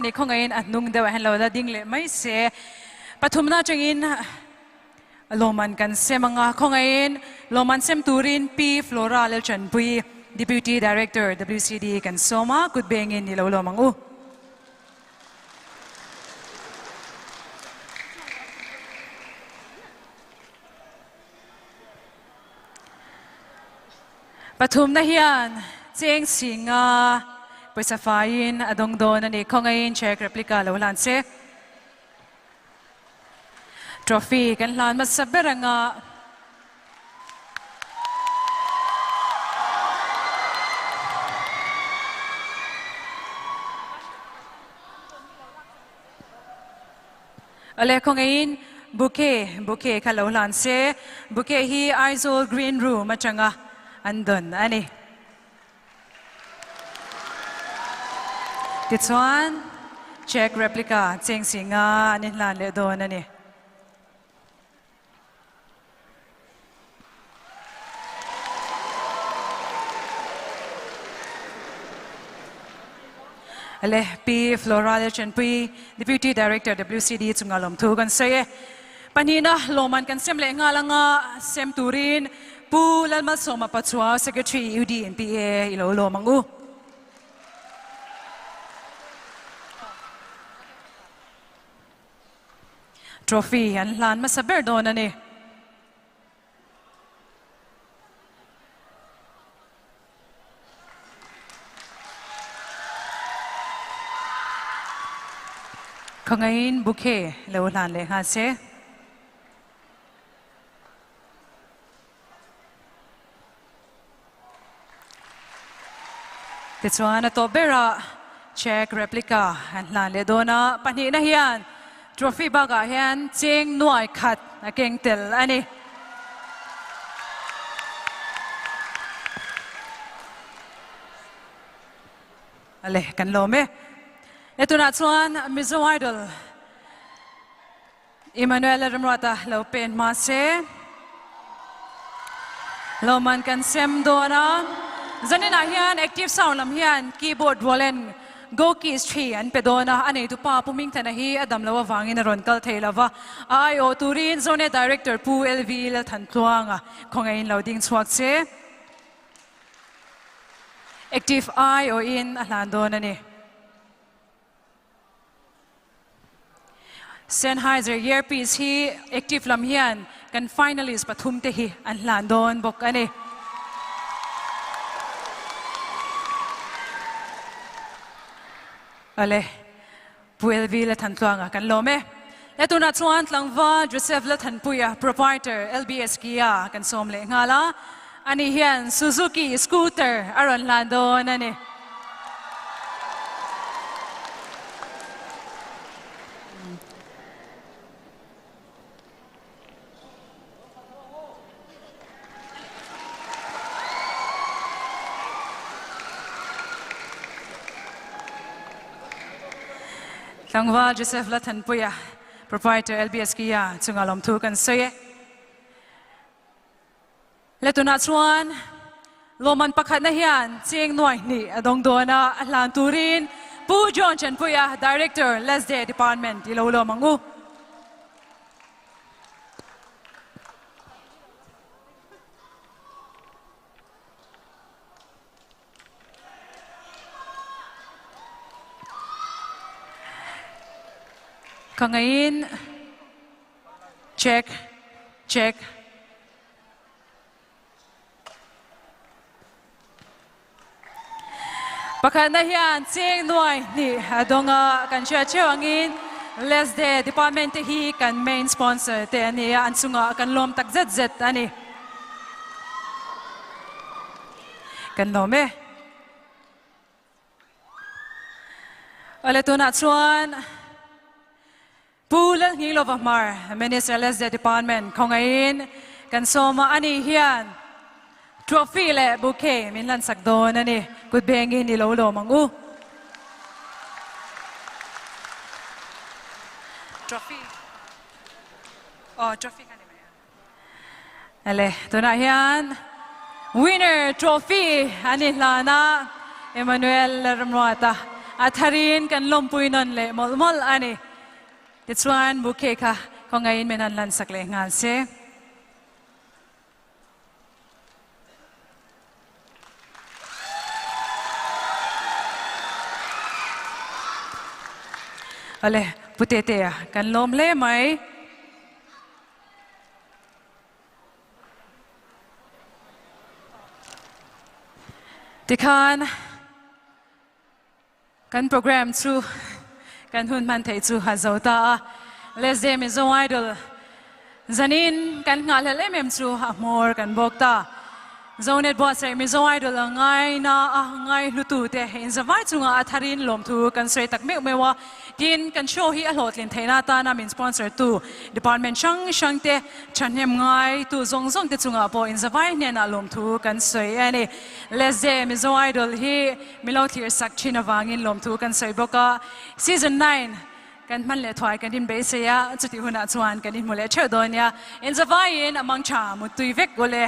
Ni khawngaihin a hnung deuh ah hian lo la ding leh mai se. Pathumna atangin lawmman kan sem anga khawngaihin lawmman sem turin Pi Flora Lalchanpui, Deputy Director, WCD kan sawm a, kut bengin i lo lawm ang u. Pathumna hian cheng singa pawisa faiin a dawng dawn a ni. Khawngaihin check replica lo hlan se. Trophy kan hlan hmasa ber anga. Awle khawngaihin bouquet bouquet kha lo hlan se, bouquet hi Aizawl Green Room atanga an dawn a ni. Tichuan check replica cheng singa an inhlan leh dawn a ni. Le Pi Flora Lalchanpui, Deputy Director WCD chunga lawmthu kan sawi e. Pahnihna lawmman kan sem leh nghal anga sem turin Pu Lalmalsawma Pachuau, Secretary UDNPA i lo lawm ang u. Trophy an hlan hmasa ber dawn a ni. Khawngaihin bouquet lo hlan leh nghal se. Tichuan a tawp berah check replica an hlan leh dawn a, pahnihna hian trophy bakah hian cheng nuai khat a keng tel a ni. Ale kan lawm e. E tunah chuan Mizo Idol Emmanuel Remruata lo pen hma se. Lawmman kan sem dawn a. Zaninah hian Active Sound lam hian keyboard Roland Go Keys thi an pe dawn a. A neitu pa Pu Hmingthana hi a dam loh avangin a rawn kal thei lo va. A aiawh turin Zone Director Pu LV Lalthantluanga khawngaihin lo ding chhuak che. Active aiawhin a hlan dawn a ni. Sennheiser earpiece hi active lam hian kan finalist pathum te hi an hlan dawn bawk a ni. Awle, Pu LV Lathantluanga kan lawm e. He tunah chuan tlangval Joseph Lathanpuia, Proprietor, LBS Kia kan sawm leh nghal a. Ani hian Suzuki scooter a rawn hlan dawn a ni. Tlangval Joseph Lathanpuia, Proprietor LBS Kia chunga lawmthu kan sawi e. Le tunah chuan lawmman pakhatna hian cheng nuai hnih a dawng dawn a, a hlan turin Pu John Chenpuia, Director, Lesde Department i lo lawm ang u. Ka ngaiin check check. Pakhatna hian cheng nuai hnih a dawng a, kan hriat theuh angin Lesde Department te hi kan main sponsor te a ni a, an chungah kan lawm tak zet zet a ni. Kan lawm e. Awle tunah chuan Pu Lalnghilova Hmar, Minister LSD Department khawngaihin kan sawm a, ani hian trophy leh bouquet min lan sak dawn a ni. Kut bengin i lo lawm ang u. Trophy. Oh, trophy kha ni mai a. Ale, tunah hian winner trophy a ni hlan a, Emmanuel Lalramruata. A tharin kan lawmpui nawn leh mawlh mawlh a ni. Tichuan bouquet kha khawngaihin min han lansak leh nghal se. Awle, Pu Tetea, kan lawm hle mai. Tikhan kan program chu kan hun hman theih chu a zo ta a. Let's Day Mizo Idol zanin kan nghahhlelh em em chu a hmawr kan bawk ta. Zonet buatsaih Mizo Idol a ngaina a ngaihlutu te inzavai chunga a tharin lawmthu kan sawi tak meuh meuh a. Tin, kan show hi a hlawhtlin theihna atana min sponsor tu department hrang hrang te thahnem ngai tu zawng zawng te chungah pawh inzavai hnenah lawmthu kan sawi a ni. Leze Mizo Idol hi milo thlir sak thin avangin lawmthu kan sawi bawk a. Season 9 kan hman leh thuai kan inbeisei a, chutih hunah chuan kan inhmu leh theuh dawn nia. Inzavaiin a mang tha muttui vek ule.